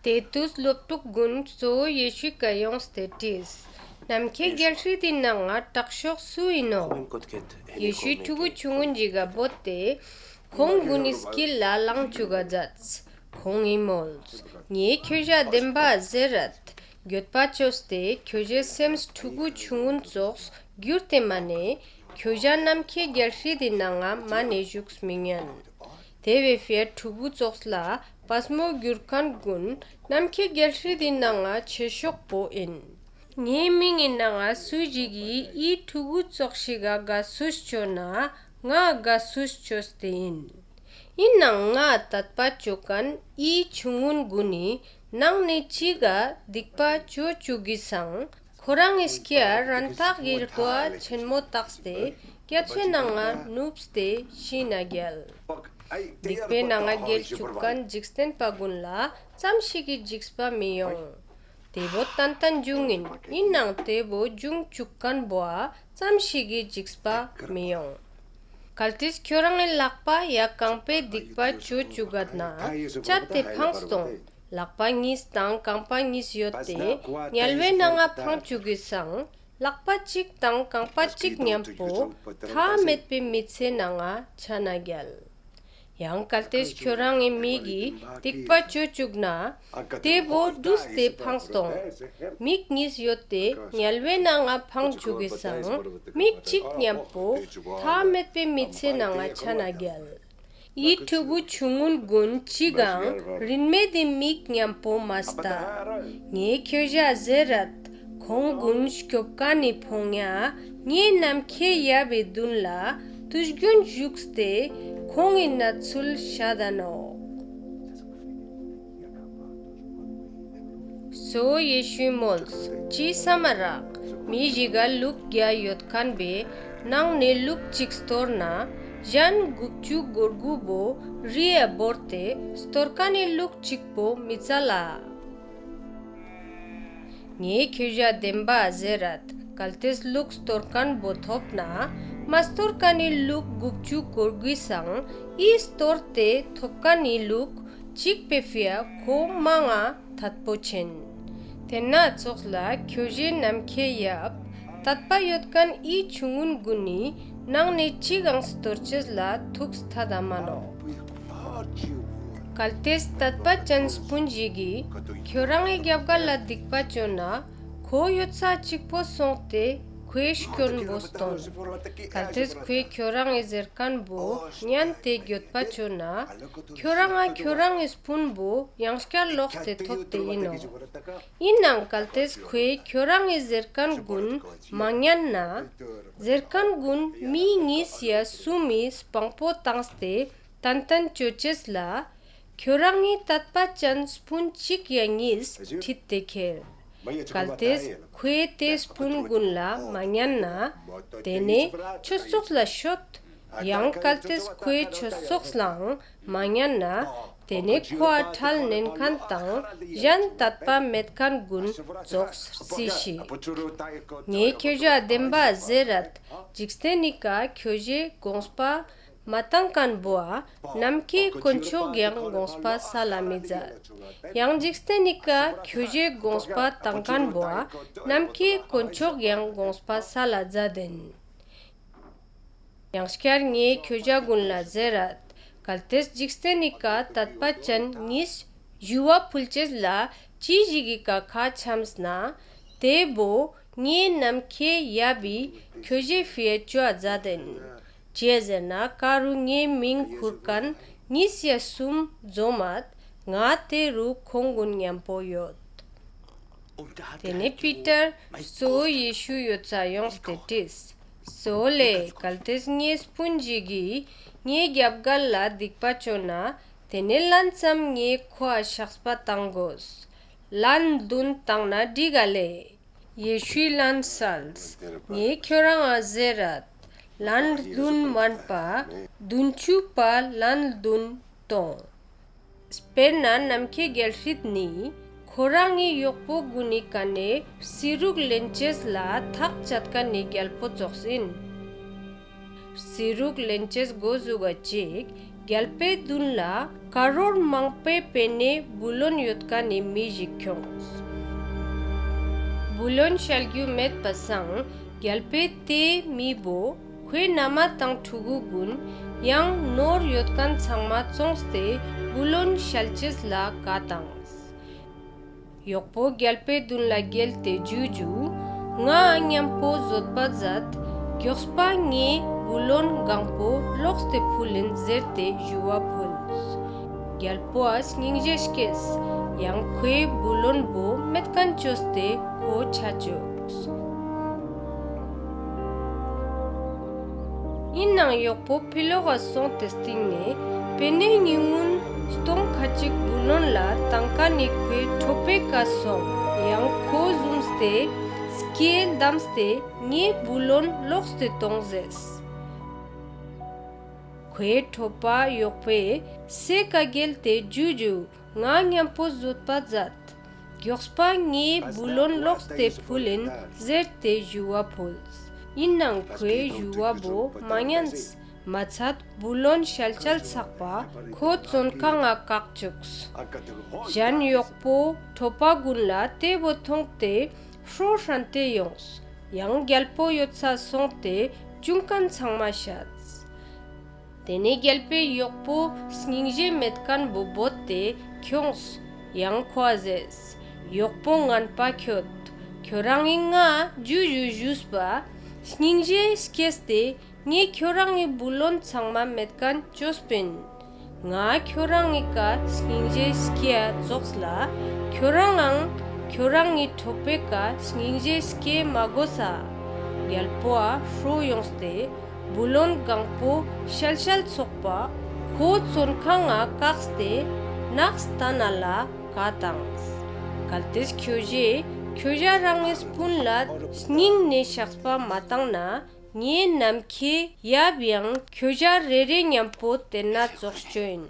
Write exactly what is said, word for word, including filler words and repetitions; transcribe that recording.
ཏེ་ཏུས་ལོབ་ཕྲུགས་གུན་གཙོ་བོ་ཡེ་ཤུའི་ཀ་ཡོངས་ཏེ་དྲིས། ནམ་ཁའེ་གྱལ་སྲིད་དི་ནང་ང་དྲག་ཤོས་སུ་ཨིན་ནོག། ཡེ་ཤུའི་ཕྲུ་གུ་ཆུང་ངུན་ཞིག་ག་བོས་ཏེ་ཁོང་གུན་ནི་སྐྱིལ་ལ་ལང་ཅུག་ག་ཛདས། ཁོང་ངི་མོལས། ངའེ་ཁྱོ་ཞའ་དེན་བ་ཟེར་རད། གྱོད་པ་ཅོས་ཏེ་ཁྱོ་ཞའེ་སེམས་ཕྲུ་གུ་ཆུང་ངུན་ཙོགས་གྱུར་ཏེ་མ་ནེ་ཁྱོ་ཞ་ནམ་ཁའེ་གྱལ་སྲིད་དི་ནང་ང་མ་ནེ་ཞུགས་མི་ཉན། ཏེ་བོའེ་ཕིའ་ཕྲུ་གུ་ཙོགས་ལ་པ་སྨོ་གྱུར་ཁན་གུན་ནམ་ཁའེ་གྱལ་སྲིད་དི་ནང་ང་ཆེ་ཤོས་པོ་ཨིན། ངའེ་མིང་ངི་ནང་ང་སུ་ཞིག་གི་འི་ཕྲུ་གུ་ཙོགས་ཤིག་ག་གའ་སུས་ཅོ་ན་ངའ་གའ་སུས་ཅོས་ཏེ་ཨིན། ཨིན་ནའང་ངའ་ཏད་པ་ཅོ་ཁན་འི་ཆུང་ངུན་གུན་ནི་ནང་ནེ་ཅིག་ག་སྡིག་པ་ཅོ་ཅུག་གི་སང་ཁོ་རང་ངི་སྐྱའ་རང་ཐག་གི་རྡོའ་ཆེན་མོ་ཏགས་ཏེ་གྱ་ཚོའེ་ནང་ང་ནུབས་ཏེ་ཤི་ན་གྱལ། སྡིག་པའེ་ནང་ང་གྱེལ་ཅུག་ཁན་ཇིག་རྟེན་པ་གུན་ལ་ཙམ་ཞིག་གི་ཇིགས་པ་མི་ཡོང་། ཏེ་བོ་ཏན་ཏན་ཇུང་ཨིན། ཨིན་ནའང་ཏེ་བོ་ཇུང་ཅུག་ཁན་བོའ་ཙམ་ཞིག་གི་ཇིགས་པ་མི་ཡོང་། གལ་ཏེ་ཁྱོ་རང་ངི་ལག་པ་ཡ་རྐང་པའེ་སྡིག་པ་ཅོ་ཅུག་ག་ན་ཅད་དེ་ཕངས་ཏོང་། ལག་པ་ཉིས་དང་རྐང་པ་ཉིས་ཡོད་ཏེ་ཉལ་ཝའེ་ནང་ང་ཕང་ཅུག་གི་སང་ལག་པ་ཅིག་དང་རྐང་པ་ཅིག་ཉམ་པོ་ཐའ་མེད་པའེ་མི་ཚེའེ་ནང་ང་ཆ་ན་གྱལ། ཡང་གལ་ཏེ་ཁྱོ་རང་ངི་མིག་གི་སྡིག་པ་ཅོ་ཅུག་ན་ཏེ་བོ་གྲུས་ཏེ་ཕངས་ཏོང་། མིག་ཉིས་ཡོད་ཏེ་ཉལ་ཝའེ་ནང་ང་ཕང་ཅུག་གི་སང་མིག་ཅིག་ཉམ་པོ་ཐའ་མེད་པའེ་མི་ཚེའེ་ནང་ང་ཆ་ན་གྱལ། འི་ཕྲུ་གུ་ཆུང་ངུན་གུན་ཅིག་གང་རིན་མེད་དི་མིག་ཉམ་པོ་མ་སྟ། ངའེ་ཁྱོ་ཞའ་ཟེར་རད། ཁོང་གུན་སྐྱོབ་ཁན་ནི་ཕོ་ཉ་ངའེ་ནམ་ཁའེ་ཡབ་བི་དུན་ལ་ཏུས་གྱུན་ཞུགས་ཏེ་ཁོང་ངི་ནས་ཚུལ་ཤད་ད་ནོག། གཙོ་བོ་ཡེ་ཤུའི་མོལས། ཅི་སམ་མ་རག། མི་ཞིག་ག་ལུག་གྱ་ཡོད་ཁན་བོའེ་ནང་ནེ་ལུག་ཅིག་སྟོར་ན་ཞན་གུབ་ཅུ་གོར་གུ་བོ་རིའ་བོར་ཏེ་སྟོར་ཁན་ནི་ལུག་ཅིག་པོ་མི་ཙལ་ལ། ངའེ་ཁྱོ་ཞའ་དེན་བ་ཟེར་རད། གལ་ཏེ་ལུག་སྟོར་ཁན་བོ་ཐོབ་ན་མ་སྟོར་ཁན་ནི་ལུག་གུབ་ཅུ་གོར་གུའི་སང་འི་སྟོར་ཏེ་ཐོབ་ཁན་ནི་ལུག་ཅིག་པོའེ་ཕིའ་ཁོ་མང་ང་ཐད་པོ་ཆེན། ཏེན་ན་ཙོགས་ལ་ཁྱོ་ཞའེ་ནམ་ཁའེ་ཡབ་ཏད་པ་ཡོད་ཁན་འི་ཆུང་ངུན་གུན་ནི་ནང་ནེ་ཅིག་གང་སྟོར་ཅེས་ལ་ཐུགས་ཐད་ད་མ་ནོག། གལ་ཏེ་ཏད་པ་ཅན་སྤུན་ཞིག་གི་ཁྱོ་རང་ངི་གྱབ་གལ་ལ་སྡིག་པ་ཅོ་ན་ཁོ་ཡོད་ས་ཅིག་པོ་སོང་སྟེ་ཁོའེ་སྐྱོན་བོ་སྟོན། གལ་ཏེ་ཁོའེ་ཁྱོ་རང་ངི་ཟེར་ཁན་བོ་ཉན་ཏེ་གྱོད་པ་ཅོ་ན་ཁྱོ་རང་ང་ཁྱོ་རང་ངི་སྤུན་བོ་ཡང་སྐྱར་ལོགས་ཏེ་ཐོབ་སྟེ་ཨིན་ནོག། ཨིན་ནའང་གལ་ཏེ་ཁོའེ་ཁྱོ་རང་ངི་ཟེར་ཁན་གུན་མ་ཉན་ན་ཟེར་ཁན་གུན་མི་ཉིས་ཡ་སུམ་མི་སྤང་པོ་ཏངས་ཏེ་ཏན་ཏན་ཅོ་ཅེས་ལ་ཁྱོ་རང་ངི་ཏད་པ་ཅན་སྤུན་ཅིག་ཡ་ཉིས་ཁྲིད་དེ་ཁྱེར། གལ་ཏེ་ཁོའེ་ཏེ་སྤུན་གུན་ལ་མ་ཉན་ན་ཏེ་ནེ་ཆོས་ཚོགས་ལ་ཤོད། ཡང་གལ་ཏེ་ཁོའེ་ཆོས་ཚོགས་ལའང་མ་ཉན་ན་ཏེ་ནེ་ཁོའ་ཁྲལ་ནན་ཁན་དང་ཞན་ཏད་པ་མེད་ཁན་གུན་ཙོགས་རྩིས་ཤིག། ངའེ་ཁྱོ་ཞའ་དེན་བ་ཟེར་རད། ཇིག་རྟེན་ནི་ཀ་ཁྱོ་ཞའེ་གོངས་པ་མ་ཏང་ཁན་བོའ་ནམ་ཁའེ་དཀོན་མཆོག་གྱང་གོངས་པ་སལ་ལ་མི་ཛད། ཡང་ཇིག་རྟེན་ནི་ཀ་ཁྱོ་ཞའེ་གོངས་པ་ཏང་ཁན་བོའ་ནམ་ཁའེ་དཀོན་མཆོག་གྱང་གོངས་པ་སལ་ལ་ཛད་ཨིན། ཡང་སྐྱར་ངའེ་ཁྱོ་ཞ་གུན་ལ་ཟེར་རད། གལ་ཏེ་ཇིག་རྟེན་ནི་ཀ་ཏད་པ་ཅན་ཉིས་ཞུ་བ་ཕུལ་ཅེས་ལ་ཅི་ཞིག་གི་ཀ་ཁ་ཆམས་ན་ཏེ་བོ་ངའེ་ནམ་ཁའེ་ཡབ་བི་ཁྱོ་ཞའེ་ཕིའ་ཅོའ་ཛད་ཨིན། ཅིའ་ཟེར་ན་ཀ་རུ་ངའེ་མིང་ཁུར་ཁན་ཉིས་ཡ་སུམ་ཛོམ་མད་ང་ཏེ་རུ་ཁོང་གུན་ཉམ་པོ་ཡོད། ཏེ་ནེ་པི་ཏར་གཙོ་བོ་ཡེ་ཤུ་ཡོད་ས་ཡོངས་ཏེ་དྲིས། གཙོ་བོ་ལེ་གལ་ཏེ་ངའེ་སྤུན་ཞིག་གི་ངའེ་གྱབ་གལ་ལ་སྡིག་པ་ཅོ་ན་ཏེ་ནེ་ལན་ཙམ་ངའེ་ཁོའ་ཤགས་པ་ཏང་གོས། ལན་རྡུན་ཏང་ན་གྲིག་ག་ལེ། ཡེ་ཤུའི་ལན་སལས། ངའེ་ཁྱོ་རང་ང་ཟེར་རད། ལན་རྡུན་མན་པ་རྡུན་ཅུ་པ་ལན་རྡུན་ཏོང་། སྤེར་ན་ནམ་ཁའེ་གྱལ་སྲིད་ནི་ཁོ་རང་ངི་ཡོག་པོ་གུན་ནི་ཀ་ནེ་སི་རུག་ལེན་ཅེས་ལ་ཐག་ཅད་ཁན་ནི་གྱལ་པོ་ཙོགས་ཨིན། སི་རུག་ལེན་ཅེས་གོ་ཟུག་ག་ཅིག་གྱལ་པོའེ་དུན་ལ་ཀ་རོར་མང་པོའེ་པེ་ནེ་བུ་ལོན་ཡོད་ཁན་ནི་མི་ཞིག་ཁྱོངས། བུ་ལོན་ཤལ་གྱུ་མེད་པ་སང་གྱལ་པོའེ་ཏེ་མི་བོ་ཁོའེ་ན་མ་དང་ཕྲུ་གུ་གུན་ཡང་ནོར་ཡོད་ཁན་ཚང་མ་ཙོངས་ཏེ་བུ་ལོན་ཤལ་ཅེས་ལ་ཀའ་ཏངས། ཡོག་པོ་གྱལ་པོའེ་དུན་ལ་གྱེལ་ཏེ་ཇུ་ཇུ་ང་ཉམ་པོ་ཟོད་པ་ཛད། གྱོགས་པ་ངའེ་བུ་ལོན་གང་པོ་ལོགས་ཏེ་ཕུལ་ཨིན་ཟེར་ཏེ་ཞུ་བ་ཕུལས། གྱལ་པོའ་སྙིང་རྗེ་སྐྱེས། ཡང་ཁོའེ་བུ་ལོན་བོ་མེད་ཁན་ཅོས་ཏེ་ཁོ་ཆ་ཅུགས། ཨིན་ནའང་ཡོག་པོ་ཕི་ལོག་ག་སོང་སྟེ་སྟིང་ནེ་པེ་ནེ་ཉུ་ངུན་སྟོང་ཁ་ཅིག་བུ་ལོན་ལ་ཏང་ཁན་ནི་ཁོའེ་ཁྲོ་པོའེ་ཀ་སོང་ཡང་ཁོ་ཟུམས་ཏེ་སྐེ་ལྡམས་ཏེ་ངའེ་བུ་ལོན་ལོགས་ཏེ་ཏོང་ཟེརས། ཁོའེ་ཁྲོ་པོའ་ཡོག་པོའེ་སའེ་ཀ་གྱེལ་ཏེ་ཇུ་ཇུ་ང་ཉམ་པོ་ཟོད་པ་ཛད། གྱོགས་པ་ངའེ་བུ་ལོན་ལོགས་ཏེ་ཕུལ་ཨིན་ཟེར་ཏེ་ཞུ་བ་ཕུལས། ཨིན་ནའང་ཁོའེ་ཞུ་བ་བོ་མ་ཉན། མ་ཚད་བུ་ལོན་ཤལ་ཤལ་ཚག་པ་ཁོ་ཙོན་ཁང་ང་ཀག་ཅུགས། ཞན་ཡོག་པོ་ཁྲོ་པོ་གུན་ལ་ཏེ་བོ་ཐོང་སྟེ་ཧྲོ་ཧྲན་ཏེ་ཡོངས། ཡང་གྱལ་པོ་ཡོད་ས་སོང་སྟེ་ཅུང་ཁན་ཚང་མ་ཤད། ཏེ་ནེ་གྱལ་པོའེ་ཡོག་པོ་སྙིང་རྗེ་མེད་ཁན་བོ་བོས་ཏེ་ཁྱོངས། ཡང་ཁོའ་ཟེརས། ཡོག་པོ་ངན་པ་ཁྱོད། ཁྱོ་རང་ངི་ང་ཇུ་ཇུ་ཞུས་པ་སྙིང་རྗེ་སྐྱེས་ཏེ་ངའེ་ཁྱོ་རང་ངི་བུ་ལོན་ཚང་མ་མེད་ཁན་ཅོས་པིན། ང་ཁྱོ་རང་ངི་ཀ་སྙིང་རྗེ་སྐྱེའ་ཙོགས་ལ་ཁྱོ་རང་ངའང་ཁྱོ་རང་ངི་ཁྲོ་པོའེ་ཀ་སྙིང་རྗེ་སྐྱེ་མ་གོས་ས། གྱལ་པོའ་ཧྲོ་ཡོངས་ཏེ་བུ་ལོན་གང་པོ་ཤལ་ཤལ་ཚག་པ་ཁོ་ཙོན་ཁང་ང་ཀགས་ཏེ་ནགས་ལྟན་ན་ལ་ཀའ་ཏངས། གལ་ཏེ་ཁྱོ་ཞའེ་ཁྱོ་ཞ་རང་ངི་སྤུན་ལ་སྙིང་ནེ་ཤགས་པ་མ་ཏང་ན་ངའེ་ནམ་ཁའེ་ཡབ་ཡང་ཁྱོ་ཞ་རེ་རེ་ཉམ་པོ་ཏེན་ན་ཙོགས་ཅོ་ཨིན།